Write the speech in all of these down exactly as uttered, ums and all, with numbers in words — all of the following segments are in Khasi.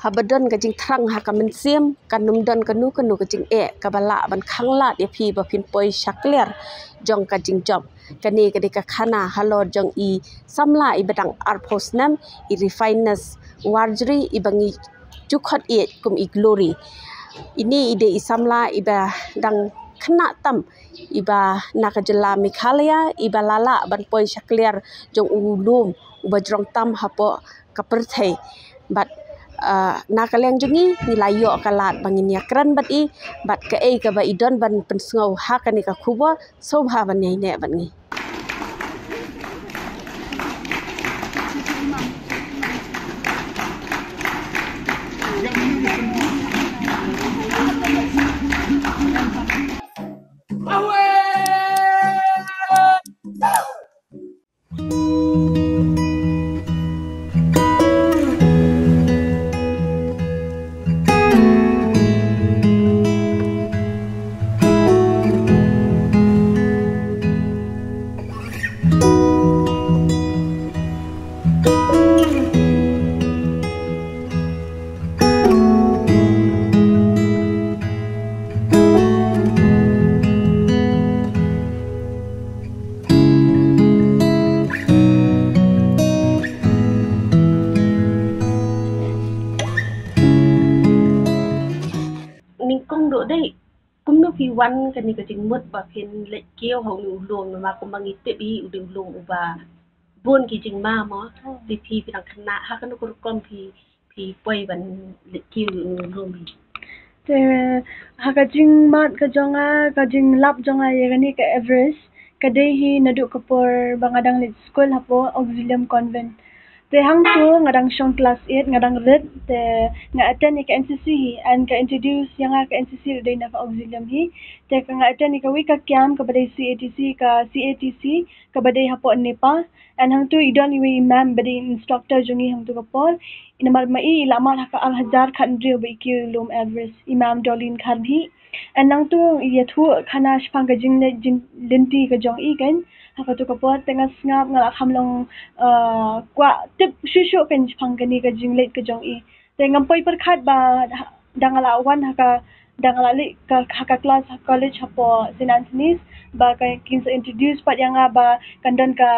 Haba don ka jingthrang ha ka mynsiem, kan ym don kano kano ka jingeh kaba lah ban khanglad ïa phi ba phin poi sha kliar jong ka jingjop. Kane ka dei ka khana halor jong i samla iba dang arphew snem, i Refinus Warjri, iba ngi ju khot ïa kum i Glory. Ine i dei i samla iba dang khynnah tam, iba na ka jylla Meghalaya, iba la lah ban poi sha kliar jong u lum uba jrong tam hapoh ka pyrthei. Bad, ah, na ka liang jong ngi, ngi la ïoh ka lad ba ngin ïakren bad i, bad kaei kaba i don ban pynsngew ha kane ka khubor, sngewbha ban ïaineh bad ngi. Nyngkong duh dei, kumno phi wan kane ka jingmut ba phin leit kiew ha une u lum, namar kumba ngi tip hi u dei u lum uba bun ki jingma mo, te phi phi dang khynnah, ha kano ka rukom phi phi poi ban leit kiew ha une u lum hi? Te ha ka jingmut ka jong nga, ka jinglap jong nga ïa kane ka Everest, ka dei hi naduh ka por ba nga dang leit skul hapoh Auxilium Convent. Te hangto nga dang shong class eight, nga dang rit, te nga attend ïa ka N C C hi, and ka introduce ïa nga ka N C C ruh dei na ka Auxilium hi. Te ka nga attend ïa kawei ka camp kaba dei C A T C, ka C A T C kaba dei hapoh Nepal. And hangto i don iwei i ma'am ba dei instructor jong ngi hangto ka por. I namar ma i, i la mad ha ka ar hajar khathynriew ba i kiew ïa u lum Everest, i ma'am Dolin Kharhi. And nangto i ïathuh khana shaphang ka jingleit jinglynti ka jong i kein ha kato ka por, te nga sngap, nga la kham long, uh, kwah tip shuh shuh kein shaphang kane ka jingleit ka jong i. Te ngam poi pyrkhat ba da nga la wan ha ka, da nga la leit ka, ha ka class ha college hapoh Saint Anthony's, ba ka, kin sa introduce pat ïa nga ba kan don ka,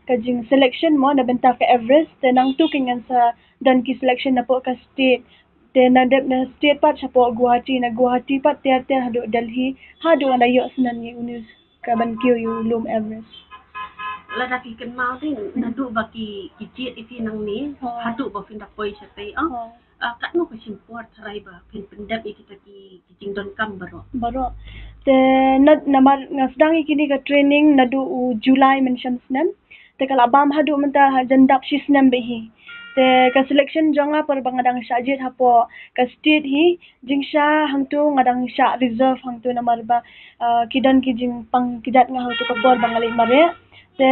ka jing selection mo na bynta ka Everest. Te nangto kein ngan sa don ki selection napoh ka state. Te na dep na state pat shapoh Guwahati, na Guwahati pat tiar tiar haduh Delhi, haduh ngan da ïoh snem ïa une ka ban kiew ïa u lum Everest. Lada phi kynmaw te, naduh ba ki, ki jied ïa phi nangne, oh, haduh ba phin da poi shatei, oh. Oh. Ah, katno ka shim por tharai ba phin pyndep ïa kita ki, ki jingdonkam baroh? Baroh. Te na, namar nga sdang ïa kine ka training naduh u July mynshem snem. Te ka la bam haduh mynta ha jan dap shi snem beit hi. Te ka selection jong nga por ba nga dang shah jied hapoh ka state hi, jingshisha hangto nga dang shah reserve hangto namar ba, ah, ki don ki jingpang kjat nga hangto ka por ba nga leit mareh. Te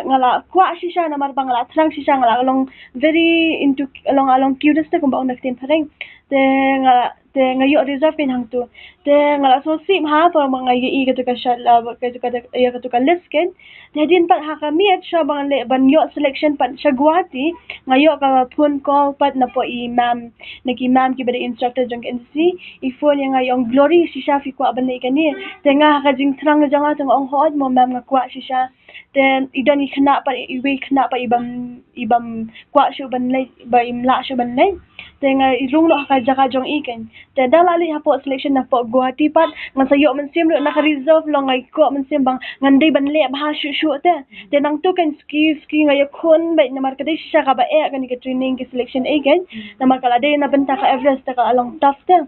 nga la kwah shisha namar ba nga la thrang shisha, nga la long very into, long, long curious te kumba ong da ka ktien phareng. Te nga la Te nga ïoh reserve kein hangto. Te nga la sngewsih bha por ba nga ïohi kato ka shait, ah, kato ka, ïa kato ka list kein. Te hadien pat ha ka miet shuwa ba ngan leit ban ïoh selection pat sha Guwahati, nga ïoh ka phone call pat napoh i ma'am, na ki ma'am kiba dei instructor jong ka N C C, i phone ïa nga, i ong, "Glory, shisha phi kwah ban leit kane?" Te nga ha ka jingthrang jong nga te nga ong, "Hooid mo ma'am, nga kwah shisha." Te i don i khynnah pat, iwei i khynnah pat i bym, i bym kwah shuh ban leit, ba im lah shuh ban leit. Te nga i rung noh ha ka jaka jong i kein. Te da la leit hapoh selection napoh Guwahati pat, ngan sa ïoh mynsiem ruh na ka reserve, long nga i kwah mynsiem ba ngan dei ban leh bha shuh shuh te. Te nangto kein suki suki nga ïakhun beit namar ka dei shisha kaba eh kane ka training, ka selection ei kein. Namar ka la dei na bynta ka Everest, te ka la long tough te.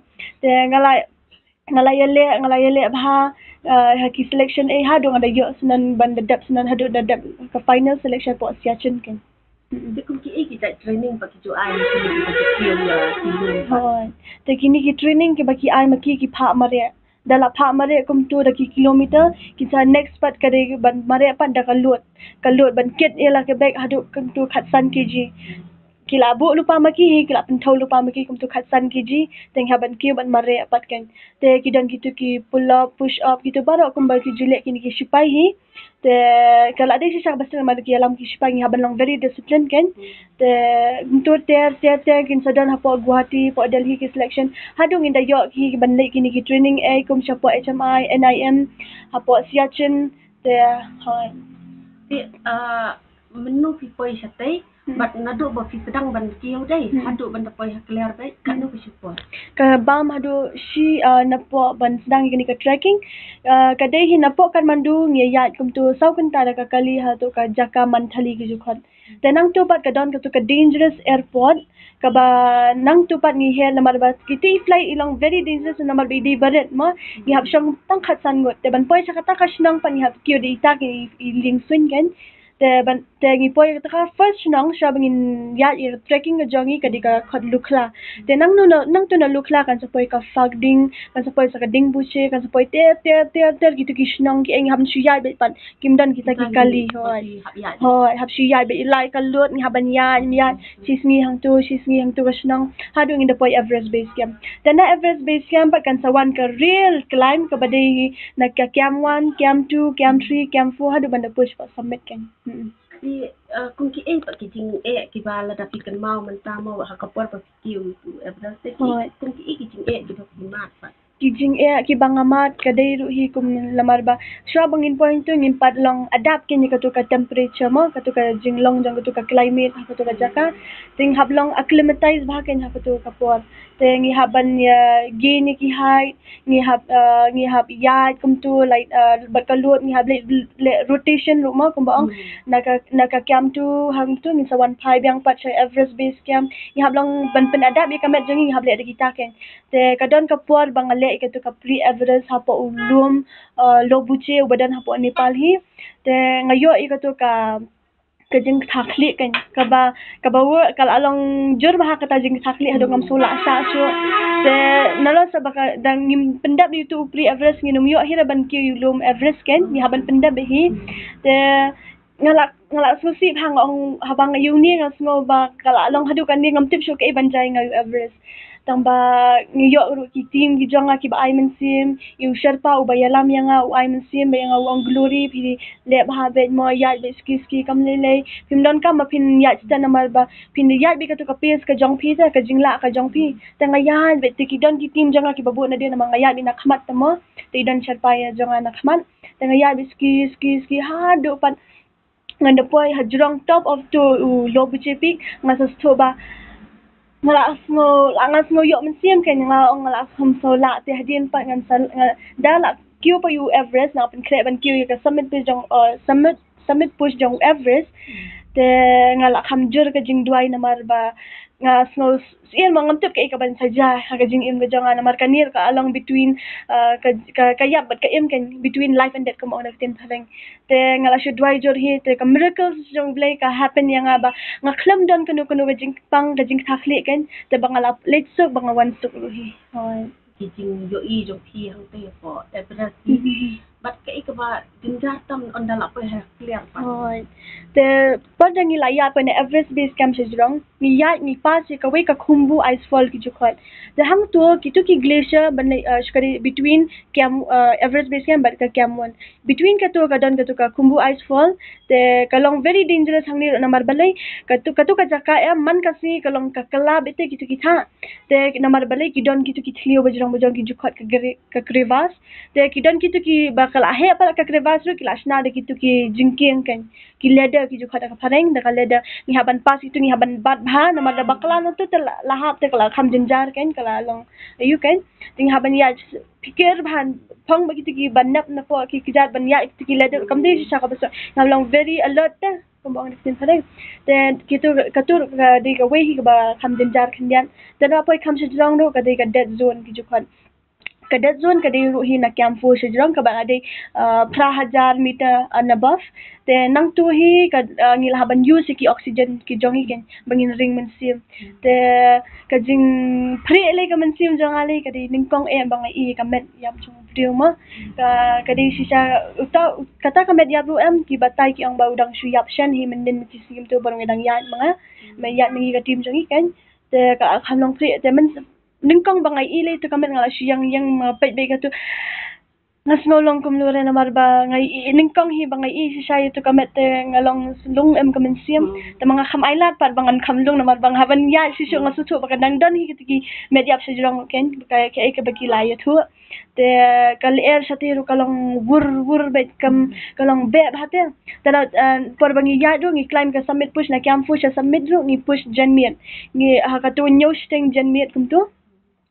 Te nga la nga la ïaleh, nga la ïaleh bha, ah, ha ki selection ei haduh nga da ïoh snem ban da dep snem haduh da dep ka final selection poh Siachen kein. Mm-mm. Te kum kiei ki jait training ba ki ju ai ïa kine kiba ju kiew ïa ki lum pat? Hooid. Te kine ki training kiba ki ai ma ki, ki phah mareh. Da la phah mareh kumto da ki kilometer, ki sa next pat ka dei ban mareh pat da ka load. Ka load ban kit ïa la ka bag haduh kumto khatsan K G. ki la buh lypa ma ki hi, ki la pynthew lypa ma ki kumtu khatsan kg, te ngi hap ban kiew ban mareh pat kan. Te ki don kitu ki pull up, push up, kitu baroh kumba ki ju leh kine ki sipai hi. Te ka la dei shisha ba sdang namar ki ïalam ki sipai, ngi hap ban long very disciplined kan. Te kumtu ter ter ter kin sa don hapoh Guwahati, hapoh Delhi ki selection. Haduh ngin da ïoh ki ban leh kine ki training, eh, kum shapoh H M I, N I M, hapoh Siachen. Te hoi. Te, uh, mynno phi poi shatei? Bad naduh ba phi sdang ban kiew dei haduh ban da poi ha Clear Bay, katno ka shu por? Ka bam haduh shi, uh, napoh ban sdang ïa kane ka trekking. Uh, ka dei hi napoh Kathmandu ngi ïaid kumtu saw kynta da ka kali hato ka jaka Mandhalay ki ju khot. Te nangtu pat ka don katu ka dangerous airport, kaba nangtu pat ngi heh namar ba kiti flight i long very dangerous namar ba i dei barit mo, ngi hap shong tang khatsan ngut. Te ban poi sha kata ka shnong pat ngi hap kiew da ita ki, i lieng suiñ kan. Te ban, te ngi poi kata ka first shnong, shuwa ba ngin ïaid ïa ka trekking ka jong ngi ka dei ka khot Lukhla. Te nangno na, nangtu na Lukhla kan sa poi ka Phakding, kan sa poi sa ka Dingbuche, kan sa poi ter ter ter ter kitu ki shnong ki, eh, ngi hap shu ïaid beit pat. Kim don kita ki kali, hoi. Hoi, hap shu ïaid beit, i lai ka lut, ngi hap ban ïaid, ïaid. Shi sngi hangtu, shi sngi hangtu ka shnong. Haduh ngin da poi Everest Base Camp. Te na Everest Base Camp pat kan sa wan ka real climb kaba dei na ka Camp one, Camp two, Camp three, Camp four, haduh ban da push pat summit kan. Hmm. Ki, uh, kum kiei pat ki jingeh kiba lada phi kynmaw mynta mo ha ka por ba phi kiew ïa utu Everest te ki, kum kiei ki jingeh kiba phi mad pat? Ki jingeh kiba nga mad ka dei ruh hi kum namar ba shuwa ba ngin poi hangtu ngin pat long adapt kein ïa katu ka temperature mo, katu ka jinglong jong katu ka climate ha katu ka jaka. Te ngi hap long acclimatize bha kein ha katu ka por. Te ngi hap ban ïa gain ïa ki height, ngi hap, uh, ngi hap ïaid kumtu, like, uh, bad ka lut ngi hap leh, leh rotation ruh mo kumba ong. Na ka, na ka Camp two hangtu ngin sa wan phai biang pat sha Everest Base Camp. Ngi hap long ban pynadapt ïa ka met jong ngi, ngi hap leh da kita kein. Te ka don ka por ba nga leh ïa katu ka pre-Everest hapoh u lum, uh, Lobuche uba don hapoh Nepal hi. Te nga ïoh ïa katu ka ka jingkthah khlieh kein, kaba, kaba wei ka la long jur bha kata jingkthah khlieh haduh ngam sngewlah shuh shuh. Te nalor sa ba ka dang ngim pyndep ïa utu u pre-Everest, ngin ym ïoh hi ruh ban kiew ïa u lum Everest kein, ngi hap ban pyndep hi. Te nga la, nga la sngewsih bha, nga ong haba nga ïoh ne nga sngew ba ka la long haduh kane ngam tip shuh kaei ban jia ïa nga ïa u Everest. Tang ba ngi ïoh ruh ki team ki jong nga kiba ai mynsiem, ïa u Sherpa uba ïalam ïa nga u ai mynsiem ba ïa nga, u ong Glory, phi leh bha beit mo, ïaid beit suki suki kam lei lei. Phim donkam ba phin ïaid stet namar ba phin da ïaid beit katu ka pace ka jong phi te, ka jinglah ka jong phi. Te nga ïaid beit, te ki don ki team jong nga kiba bud nadien namar nga ïaid beit na khmat te mo. Te i don Sherpa ïa jong nga na khmat. Te nga ïaid beit suki suki suki haduh pat ngan da poi hajrong top of to u Lobuche Peak, nga sa sngewthuh ba nga la sngew, la nga sngew ïoh mynsiem kein, nga ong nga la sngew lah te hadien pat ngan sa, nga da la kiew pat ïa u Everest, nga pynkhreh ban kiew ïa ka summit base jong, uh, summit, summit push jong u Everest. Te nga la kham jur ka jingduwai namar ba nga sngew sien ma ngam tip kaei kaban sa jia ha ka jingim ka jong nga namar kane ruh ka long between, uh, ka, ka, ka ïap bad ka im kein, between life and death kumba ong da ka ktien phareng. Te nga la shu duwai jur hi, te ka miracles jong u Blei ka happen ïa nga ba nga khlem don kano kano ka jingpang ka jingkthah khlieh kein, te ba nga la leit suk ba nga wan suk ruh hi. Hoi. Ki jingïohi jong phi hangtei hapoh Everest hi. Bad kaei kaba jynjar tam ynda la poi ha Clear Bay? Hoi. Te por da ngi la ïaid poi na Everest Base Camp shajrong, ngi ïaid ngi pass ïa kawei ka Khumbu Ice Fall ki ju khot. Te hangto kitu ki glacier ban leh, uh, shkari between Camp, uh, Everest Base Camp bad ka Camp one. Between katu ka don katu ka Khumbu Ice Fall, te ka long very dangerous hangne ruh namar balei, katu, katu ka jaka em man ka sngi ka long ka kylla beit te kitu ki thah. Te namar balei ki don kitu ki thliew bajrong bajrong ki ju khot ka gre-, ka crevasse. Te ki don kitu kiba ka la heh pat ka crevasse ruh ki la shna da kitu ki jingkieng kein. Ki ladder ki ju khot da ka phareng, da ka ladder ngi hap ban pass kitu, ngi hap ban bat bha namar da ba kylla na tu te la, la hap te ka la kham jynjar kein, ka la long aïu kein. Te ngi hap ban ïa pyrkhat bha, phong ba kitu kiba nep na pdeng ki kjat ban ïa kitu ki ladder, kam dei shisha kaba suk. Ngi hap long very alert te, kumba ong da ka ktien phareng. Te kitu, katu ka dei kawei hi kaba kham jynjar khyndiat. Te na poi kham shajrong ruh ka dei ka dead zone ki ju khot. Ka dead zone ka dei ruh hi na Kempu shajrong kaba ka dei, ah, phra hajar meter and above. Te nangtu hi ka, ah, ngi la hap ban use ki oxygen ki jong ngi kein ba ngin ring mynsiem. Te ka jingpyrshah lei ka mynsiem jong nga lei ka dei nyngkong eh ba nga i ka met ïap jong u briew mo. Ka, ka dei shisha uta, kata ka met ïap ruh em ki batai ki ong ba u dang shu ïap shen hi mynnin mynti sngi kumto ba nga dang ïaid ma nga. Me ïaid ma ngi ka team jong ngi kein. Te ka kham long pyrshah te men nyngkong ba nga i lei tu ka met nga la shu ïeng ïeng ma peit beit katu. Nga sngew long kumno re namar ba nga i nyngkong hi ba nga i shisha ïa tu ka met te nga long lung em ka mynsiem. Te ma nga kham ailad pat ba ngan kham lung namar ba nga hap ban ïaid shisha nga sngewthuh ba ka dang don hi kata ki met ïap shajrong kein ka, ka, ka ba ki la ïathuh. Te ka lyer shatei ruh ka long wur wur beit kam ka long beh bha te. Te na, eh, por ba ngi ïaid ruh ngi climb ka summit push na Kempu sha summit ruh ngi push janmiet. Ngi ha katu hynñiew shiteng janmiet kumtu.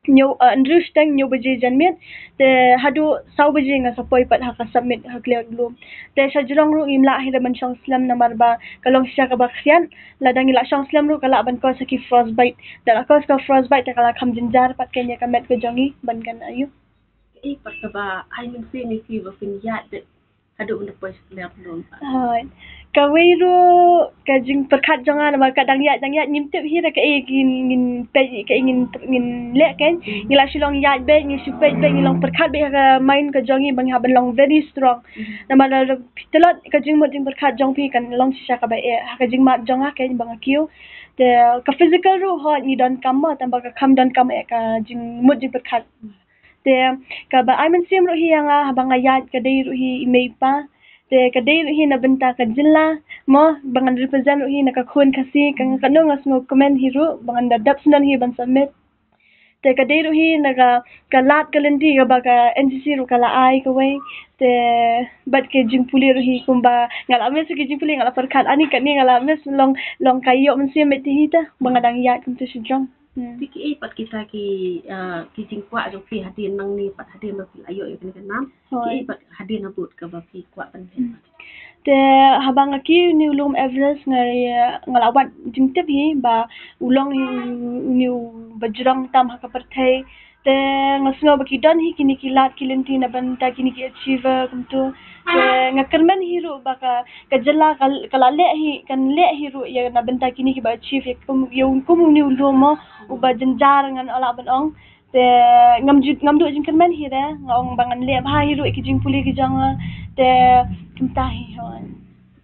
Hynñiew, eh, hynriew shiteng hynñiew baje janmiet. Te haduh saw baje nga sa poi pat ha ka summit ha Clear Gloom. Te shajrong ruh ngim lah hi da ban shong slem namar ba ka long shisha kaba khriat. Lada ngi la shong slem ruh ka lah ban cause ki frostbite. Da la cause ka frostbite te ka la kham jynjar pat kein ïa ka met ka jong ngi ban kan ayu. Kaei pat kaba ai mynsiem ïa phi ba phin ïaid beit haduh ban da poi sha Clear Gloom pat? Hooid. Kawei ruh ka jingpyrkhat jong nga namar ka dang ïaid dang ïaid ngim tip hi da kaei ngin, ngin peit kaei ngin, ngin leh kein. Ngi la shu long ïaid beit ngi shu peit beit ngi long pyrkhat beit ha ka mind ka jong ngi ba ngi hap ban long very strong. Namar lada phi tlot ka jingmut jingpyrkhat jong phi kan long shisha kaba eh ha ka jingmut jong nga kein ba nga kiew. Te ka physical ruh hooid ngi donkam mo tangba ka kham donkam eh ka jingmut jingpyrkhat. Te kaba ai mynsiem ruh hi ïa nga haba nga ïaid ka dei ruh hi i mei i pa. Te ka dei ruh hi na bynta ka jylla mo ba ngan represent ruh hi na ka khun Khasi ka nga katno nga sngewkmen hi ruh ba ngan da dap sngewbha hi ban submit. Te ka dei ruh hi na ka, ka lad ka lynti kaba ka N C C ruh ka la ai kawei. Te bad ka jingpule ruh hi kumba nga la miss ka jingpule nga la pyrkhat ani kane nga la miss long, long ka ïoh mynsiem beit hi te ba nga dang ïaid kumta shajrong. Hmm. Te kiei pat kita ki, ah, ki jingkwah jong phi hadien nangne pat hadien ba phi la ïoh ïa kane ka nam? Hooid. Kiei pat hadien habud kaba phi kwah ban leh pat? Te haba nga kiew une u lum Everest nga, nga la wad jingtip hi ba u long hi une u ba jrong tam ha ka pyrthei. Te nga sngew ba ki don hi kine ki lad ki lynti na bynta kine ki achiever kumtu. Te nga kyrmen hi ruh ba ka, ka jylla ka, ka la leh hi, kan leh hi ruh ïa na bynta kine kiba achieve ïa kum, ïa kum une u lum mo uba jynjar ngan lah ban ong. Te ngam ju, ngam duh jingkyrmen hi re, nga ong ba ngan leh bha hi ruh ïa ki jingpule ki jong nga. Te kumta hi hooid.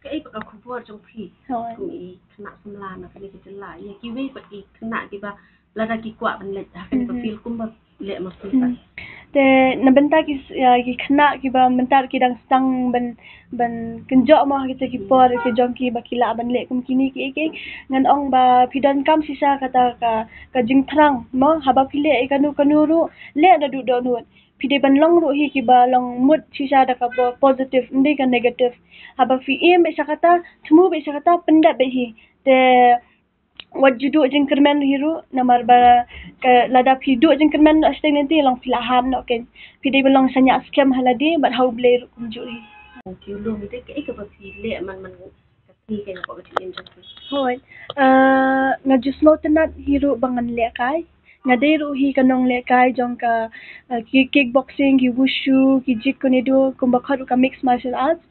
Kaei pat ka khubor jong phi? Hooid. Kum i khynnah samla na kane ka jylla ïa kiwei pat ki khynnah kiba lada ki kwah ban leit ha kane ka field kumba leh ma phi pat? Te na bynta ki, ah, ki khynnah kiba mynta ki dang sdang ban, ban kynjoh mo ha kita ki por ki jong ki ba ki lah ban leh kum kine kiei kiei, ngan ong ba phi donkam shisha kata ka, ka jingthrang mo haba phi leh ïa kano kano ruh leh da duh dohnud. Phi dei ban long ruh hi kiba long mut shisha da kaba positive ym dei ka negative. Haba phi im beit sha kata, thmu beit sha kata, pyndep beit hi. Te wat ju duh jingkyrmen hi ruh namar ba ka lada phi duh jingkyrmen noh shiteng lynti long phi la ham noh kein. Phi dei ban long shaniah skhem ha lade bad ha U Blei ruh kumjuh hi. Ki u lum te kaei kaba phi leh man man ka sngi kein hapoh ka jingim jong phi? Hooid. Ah, nga ju sngewtynnat hi ruh ba ngan lehkai. Nga dei ruh hi ka nonglehkai jong ka, ah, ki kickboxing, ki wushu, ki jeet kune duh kumba khot ruh ka mixed martial arts.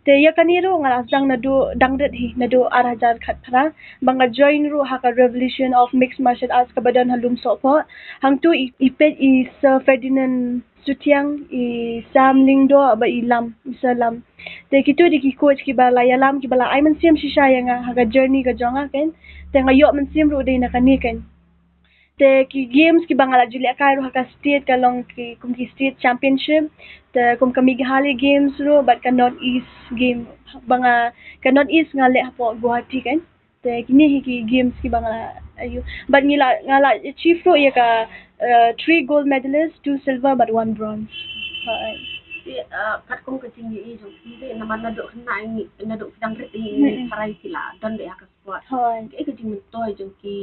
Te ïa kane ruh nga la sdang naduh dang rit hi naduh ar hajar khatphra ba nga join ruh ha ka Revolution of Mixed Martial Arts kaba don ha Lumsohphoh. Hangtu i, i peit i Sir Ferdinand Sutiang, i Sam Lyngdoh bad i Lam, i Sir Lam. Te kitu dei ki coach kiba la ïalam kiba la ai mynsiem shisha ïa nga ha ka journey ka jong nga kein. Te nga ïoh mynsiem ruh dei na kane kein. Te ki games kiba nga la ju lehkai ruh ha ka state ka long ki, kum ki state championship. Te kum ka Meghalaya Games ruh bad ka North East Game ba nga, ka North East nga leh hapoh Guwahati kein. Te kine hi ki games kiba nga la, ayu. Bad ngi la, nga la achieve ruh ïa ka, eh, three gold medalist, two silver bad one bronze. Hooid. Te, eh, katkum ka jingïohi jong phi te namar naduh khynnah ngi, naduh phi dang rit ngi, ngi tharai phi la don beit ha ka sport. Hooid. Kaei ka jingmyntoi jong ki,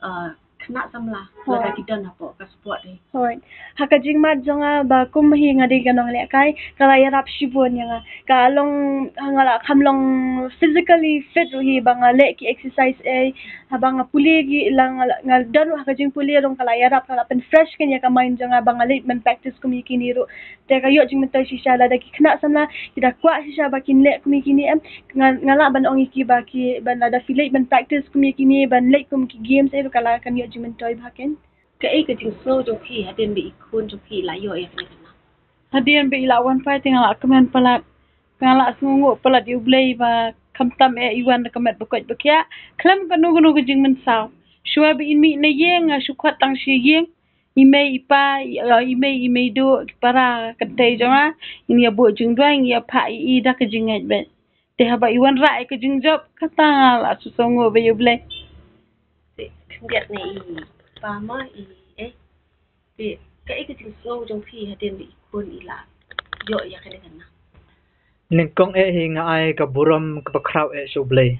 eh, khynnah samla lada ki don hapoh ka Hooid. Ha ka jingmut jong nga ba kum hi nga dei ka nonglehkai, ka la ïarap shibun ïa nga. Ka long, nga la kham long physically fit ruh hi ba nga leh ki exercise ei, haba nga pule ki la nga, nga don ruh ha ka jingpule ruh ka la ïarap, ka la pynfresh kein ïa ka mind jong nga ba nga leit ban practice kum ïa kine ruh. Te ka ïoh jingmyntoi shisha lada ki khynnah samla ki da kwah shisha ba kin leh kum ïa kine em. Nga, nga lah ban ong ïa ki ba ki ban lada phi leit ban practice kum ïa kine, ban leit kum ki games ei ruh ka la kan ïoh jingmyntoi bha kein. Kaei ka jingsngew jong phi hadien ba i khun jong phi i la ïoh ïa kane ka nam? Hadien ba i la wan phai te nga la kmen palat, nga la sngewnguh palat ïa U Blei ba khamtam eh i wan da ka met ba koit ba khiah khlem kano kano ka jingmynsaw. Shuwa ba in mih na ïing nga shu khot tang sha ïing, i mei i pa, i, i mei i mei duh, ki para kynthei jong nga, in ïa buh jingduwai, in ïa phah ïa i da ka jingngeit beit. Te haba i wanrah ïa ka jingjop, kata nga la shu sngewnguh bha ïa U Blei. Te khyndiat ne i pa ma i eh. Te kaei ka jingsngew jong phi hadien ba i khun i la ïoh ïa kane ka nam? Nyngkong eh hi nga ai ka burom kaba khraw eh sha U Blei.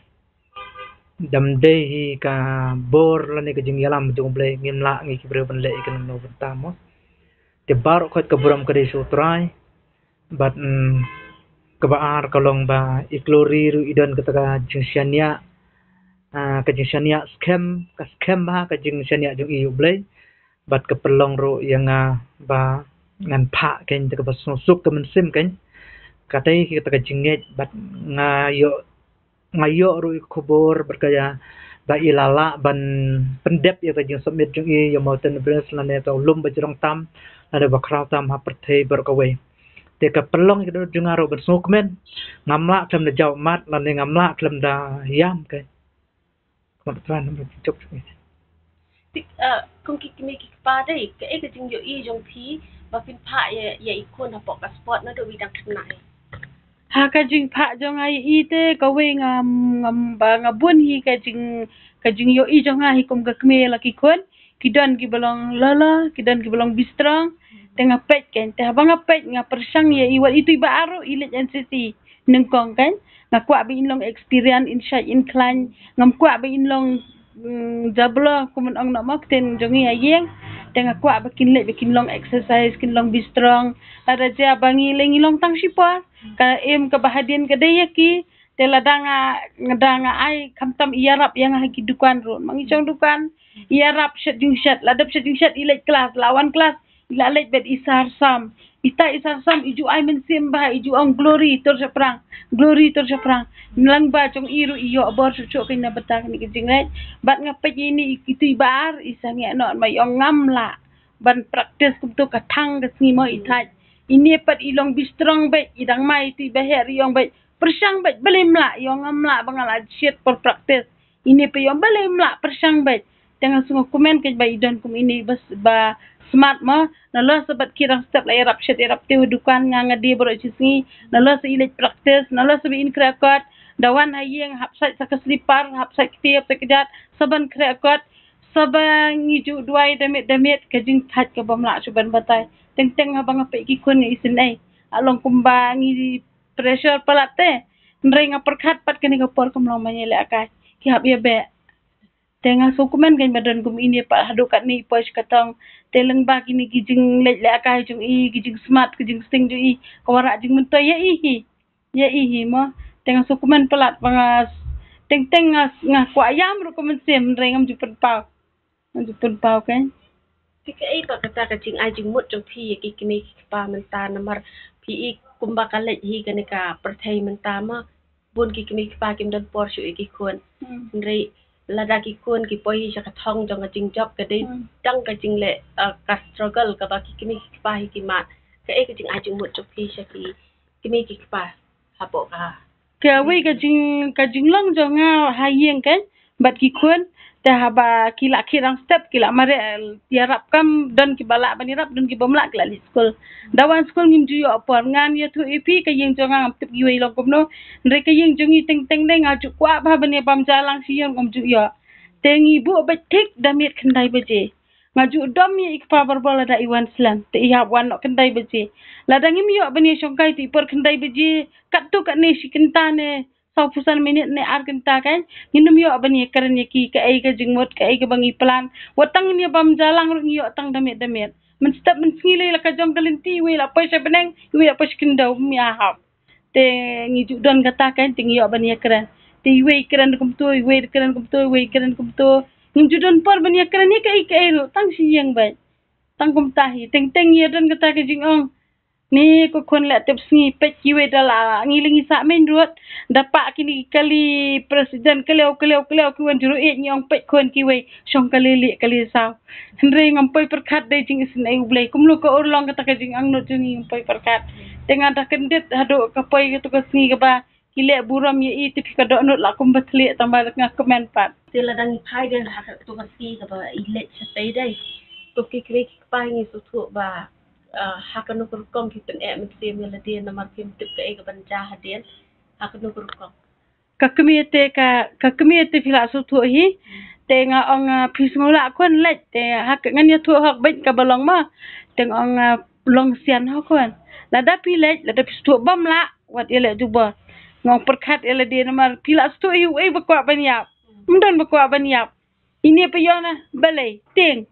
Dam dei hi ka bor lane ka jingïalam jong U Blei, ngim lah ngi ki briew ban leh ïa kano kano bynta mo. Te baroh khoit ka burom ka dei sha U Trai. Bad, mm, kaba ar ka long ba i Glory ruh i don kata ka jingshaniah, ah, ka jingshaniah skhem, ka skhem bha ka jingshaniah jong i ïa U Blei. Bad ka pynlong ruh ïa nga ba ngan phah kein, te kaba sngewsuk ka mynsiem kein. Kata hi kata ka jingngeit bad nga ïoh, nga ïoh ruh ïa ka khubor bad ka ïa ba i la lah ban pyndep ïa ka jingsubmit jong i ïa Mountain Everest lane ka lum ba jrong tam lane ba khraw tam ha pyrthei baroh kawei. Te ka pynlong ïa ka dohnud jong nga ruh ban sngewkmen. Ngam lah khlem da jaw mat lane ngam lah khlem da ïam kein. Ka mat Trai namar ka jingjop jong i. Te, ah, kum ki kmie ki kpa dei, kaei ka jingïohi jong phi ba phin phah ïa, ïa i khun hapoh ka sport naduh ba i dang khynnah hi? Ha ka jingphah jong nga ïa i te kawei ngam, ngam ba nga bun hi ka jing, ka jingïohi jong nga hi kum ka kmie la ki khun. Ki don kiba long lala, ki don kiba long bistrong. Te nga peit kein, te haba nga peit nga pyrshang ïa i, wat itu i Bah Ar ruh i leit N C C. Nyngkong kein, nga kwah ba in long experience, in shait in khlaiñ, ngam kwah ba in long, mm, jablo, kumno ong noh ma ktien jong ngi ha ïing. Te nga kwah ba kin leit ba kin long exercise, kin long bistrong. Lada jia ba ngi leh ngi long tang shipor, ka im kaba hadien ka dei ïa ki. Te lada nga, lada nga ai khamtam i ïarap ïa nga ha ki dukan ruh. Ma ngi shong dukan, i ïarap shet jingshet, la dep shet jingshet i leit klas, la wan klas i la leit beit i sar sam. Ita i sar sam i ju ai mynsiem bha, i ju ong Glory tur shaphrang, Glory tur shaphrang. Nlang ba jong i ruh i ïoh bor shuh shuh kein na bynta kane ka jingngeit. Bad nga peit ïa ine i, itu i Bah Ar i sangeh noh, ma i ong ngam lah ban practice kumto, ka thang ka sngi mo i thait. Ine pat i long bistrong beit, i dang mai itu i Bah Her i ong beit pyrshang beit, balei ym lah, i ong ngam lah ba nga la jied por practice. Ine pat i ong balei ym lah, pyrshang beit. Te nga sngewkmen kein ba i don kum ine ba, ba smat mo. Nalor sa bad ki rang step la ïarap shet ïarap tiew dukan, nga nga die baroh shi sngi. Nalor sa i leit practice, nalor sa ba in khreh kot. Da wan ha ïing hap sait sa ka slipar, hap sait kti, hap sait kjat, sa ban khreh kot. Sa ba ngi ju duwai da miet da miet, ka jingthait ka bym lah shuh ban batai. Teng teng haba nga peit ki khun ngi isynei, a long kumba ngi pressure palat te. Hynrei nga pyrkhat pat kane ka por kam long ban ïalehkai, ki hap ïabeh. Te nga sngewkmen kein ba don kum ine pat haduh katne i poi sha ka thong. Te lyngba kine ki jingleit lehkai jong i, ki jingsmat, ki jingsting jong i, ka wanrah jingmyntoi ïa i hi, ïa i hi mo. Te nga sngewkmen palat ba nga, teng teng nga, nga kwah ïam ruh ka mynsiem, hynrei ngam ju pynpaw. Nga ju pynpaw kein. Te kaei pat kata ka jingai jingmut jong phi ïa ki kmie ki kpa mynta, namar phi i kumba ka leit hi kane ka pyrthei mynta ma, bun ki kmie ki kpa kim don por shuh ïa ki khun. Hmm. Hynrei lada ki khun ki poi hi sha ka thong jong ka jingjop, ka dei, hmm, tang ka jingleh, uh, ka struggle kaba ki kmie ki kpa hi ki mad. Kaei ka jingai jingmut jong phi sha ki kmie ki kpa hapoh ka. Kawei ka jing, ka jinglong jong nga ha ïing kein bad ki khun. Te haba ki la khie rang step, ki la mareh, eh, ïarap kam, don kiba lah ban ïarap, don ki bym lah, ki la leit skul. Da wan skul ngim ju ïoh por. Ngan ïathuh ïa phi, ka ïing jong nga ngam tip kiwei long kumno. Hynrei ka ïing jong ngi teng teng dei, nga ju kwah bha ban ïa bam ja lang sha ïing, ngam ju ïoh. Te ngi buh beit thik da miet khyndai baje. Nga ju dom ïa i kpa barabor lada i wan slem, te i hap wan noh khyndai baje. Lada ngim ïoh ban ïa shongkai te i por khyndai baje, katto katne shi kynta ne saw phew san minit ne ar kynta kan, ngin ym ïoh ban ïakren ïa ki, kaei ka jingmut, kaei kaba ngi plan. Wat tang ngin ïa bam ja lang ruh ngi ïoh tang da miet da miet. Mynstep mynsngi lei la ka jong ka lynti, iwei la poi sha bneng, iwei la poi sha khyndew, ym ïahap. Te ngi ju don kata kan, te ngi ïoh ban ïakren. Te iwei kren kumto, iwei kren kumto, iwei kren kumto. Ngim ju don por ban ïakren ïa kaei kaei ruh, tang shi ïing beit. Tang kumta hi, teng teng ïa don kata ka jingong. Ni ko khun leh tip sngi peit kiwei da la ngi lyngi sah main road. Da pah kini kali president kalew kalew kalew ki wan juru ïeit ngi ong peit khun kiwei shong kali lieh kali saw. Hynrei ngam poi pyrkhat dei jingisynei U Blei. Kumno ka urlong kata ka jingangnud jong ngi ngam poi pyrkhat. Te nga da kyndit haduh ka poi kato ka sngi kaba ki leh burom ïa i te phi ka dohnud la kumba thlieh tang ba nga kmen pat. Te la dang i phai den ha kato ka sngi kaba i leit shatei dei. To ki kri ki kpa ngi sngewthuh ba ah, ha kano ka rukom ki pyneh mynsiem ïa lade namar kim tip kaei kaban jia hadien. Ha kano ka rukom. Ka kmie te ka, ka kmie te phi la sngewthuh hi. Te nga ong ah, phi sngew lah khun leit te ha ka ngan ïathuh hok beit kaba long ma. Te nga ong ah, long sian hok khun. Lada phi leit, lada phi sngewthuh bym lah, wat ïaleh jubor. Nga ong pyrkhat ïa lade namar phi la sngewthuh hi uei ba kwah ban ïap. Ym don ba kwah ban ïap. Ine pa ïoh na balei tieng.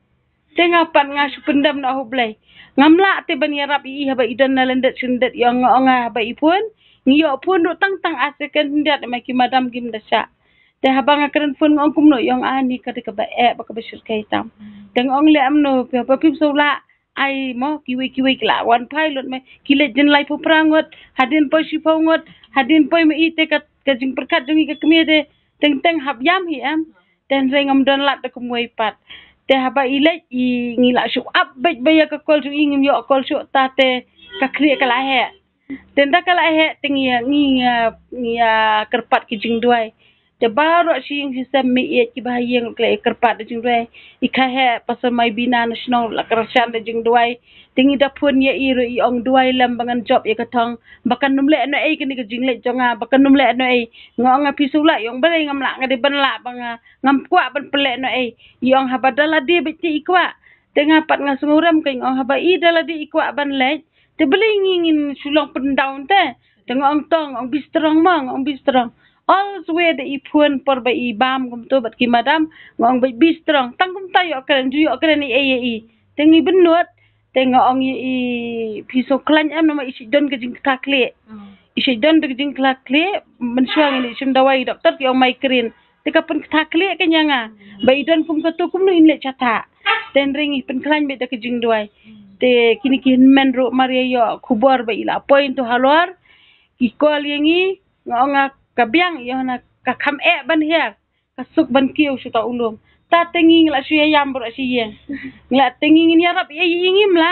Te nga pat nga shu pyndem na U Blei. Ngam lah te ban ïarap ïa i haba i don na lyndet shyndet ïa nga ong nga haba i phone. Ngi ïoh phone ruh tang tang a second hyndiat ma ki madam kim da shah. Te haba nga kren phone nga ong kumno ïa nga ani ka dei kaba eh ba kaba shyrkhei tam. Te nga ong leh amno phi haba phim sngewlah ai mo kiwei kiwei ki la wan phai lut me ki leit jin laiphew phra ngut hadien poi shiphew ngut hadien poi me i te ka ka jingpyrkhat jong i ka kmie te teng teng hap ïam hi em. Te hynrei ngam don lad da kumwei pat. Te haba i leit i ngi la shu ap beit ba ïa ka kol jong i ngim ïoh kol shuh ta te ka khlieh ka la heh. Te nda ka la heh te ngi ïa ngi ïa ngi ïa kyrpad ki jingduwai. Te baroh shi ïing shi sem mei ïeit kiba ha ïing ruh ki la ïa kyrpad da jingduwai. I kha heh pasal mai bina na shnong ruh la kyrshan da jingduwai. Te ngi da phone ïa i ruh i ong duwai lem ba ngan jop ïa ka thong ba kan ym leh noh ei kane ka jingleit jong nga ba kan ym leh noh ei. Nga ong nga phi sngewlah i ong balei ngam lah nga dei ban lah ba nga ngam kwah ban pynleh noh ei. I ong haba da lade beit te i kwah. Te nga pat nga sngewrem ka i ong haba i da lade i kwah ban leit. Te balei ngi ngin shu long pyndown te. Te nga ong tong ong be strong ma nga ong be strong. Always da i phone por ba i bam kumto bad ki madam nga ong beit be strong tang kumta ïoh kren ju ïoh kren i ei ei. Te ngi bynnud te nga ong ïa i phi sngewkhlaiñ em namar i shu don ka jingkta khlieh. I shu don ka jingkta khlieh mynshuwa ngi shim dawai doktor ki ong migraine. Te ka pynkta khlieh ka ïa nga ba i don kum kato kumno in leh chata. Te hynrei ngi pynkhlaiñ beit da ka jingduwai. Te kine ki hynmen ruh mar ïa ïoh khubor ba i la poi into halor ki kol ïa ngi. Nga ong nga ka biang ïa na ka kham eh ban hiar ka suk ban kiew shuta u lum. Ta te ngi ngi la shu ïa ïam bro shi ïeng. Ngi la te ngi ngin ïarap ïa i ngim la.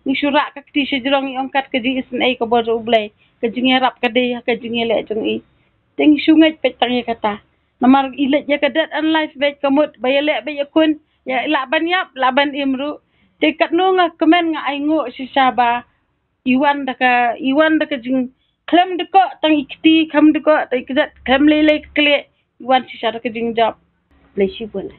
Ngi shu rah ka kti sha jrong i ong kat ka jingisynei ka bor U Blei ka jingïarap ka dei ka jingïaleh jong i. Te ngi shu ngeit peit tang ïa kata. Namar i leit ïa ka dead and life beit ka mut ba ïaleh beit ïa khun ïa lah ban ïap lah ban im ruh. Te katno nga kmen nga ai nguh shisha ba i wan da ka i wan da ka jingkhlem dkoh tang i kti khlem dkoh tang i kjat khlem lei lei ka klieh i wan shisha da ka jingjop. Blei shibun.